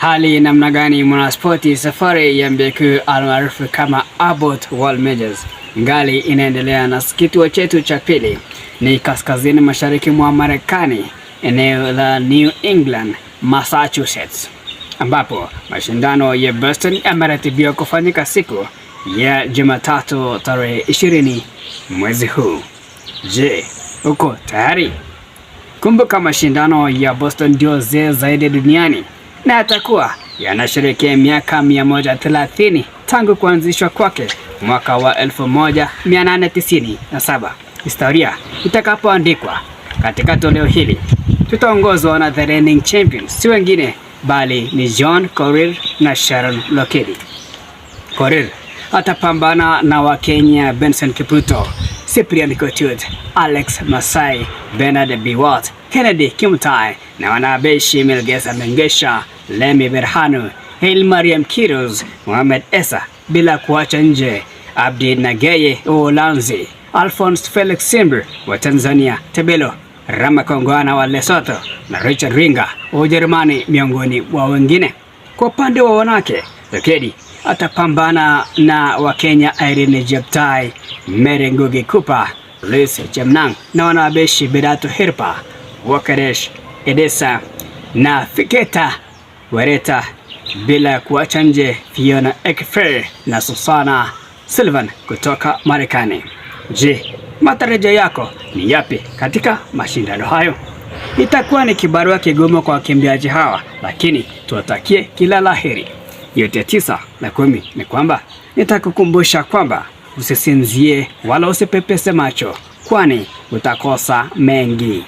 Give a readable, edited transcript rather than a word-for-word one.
Hali namna gani mwanaspoti? Safari ya mbio kuu almaarufu kama Abbott World Majors ngali inaendelea, na kituo chetu cha pili ni kaskazini mashariki mwa Marekani, eneo la New England, Massachusetts, ambapo mashindano ya Boston yameratibiwa kufanyika siku ya Jumatatu tarehe 20 mwezi huu. Je, uko tayari? Kumbuka mashindano ya Boston ndio zee zaidi duniani na yatakuwa yanasherehekea miaka 130 tangu kuanzishwa kwake mwaka wa 1897. Historia itakapoandikwa katika toleo hili, tutaongozwa na the reigning champions, si wengine bali ni John Korir na Sharon Lokedi. Korir atapambana na Wakenya Benson Kipruto, Cyprian Kotut, Alex Masai, Bernard Biwott, Kennedy Kimutai na wanabeshi Milgesa Mengesha, Lemi Berhanu, Mariam Kiros, Mohamed Essa, bila kuacha nje Abdi Nageye Uholanzi, Alphonse Felix Simbu wa Tanzania, Tebelo Ramakongwana wa Lesotho na Richard Ringa wa Ujerumani, miongoni mwa wengine. Kwa upande wa wanawake, Lokedi atapambana na Wakenya Irene Jeptai, Mary Ngugi Cooper, Lucy Chemnang na wanabeshi Bedato Hirpa, Wakaresh Edesa na Fiketa Wereta, bila kuacha nje Fiona Ekfer na Susana Sullivan kutoka Marekani. Je, matarajio yako ni yapi katika mashindano hayo? Itakuwa ni kibarua kigumu kwa wakimbiaji hawa, lakini tuwatakie kila laheri. Yote tisa na kumi ni kwamba nitakukumbusha kwamba usisinzie wala usipepese macho, kwani utakosa mengi.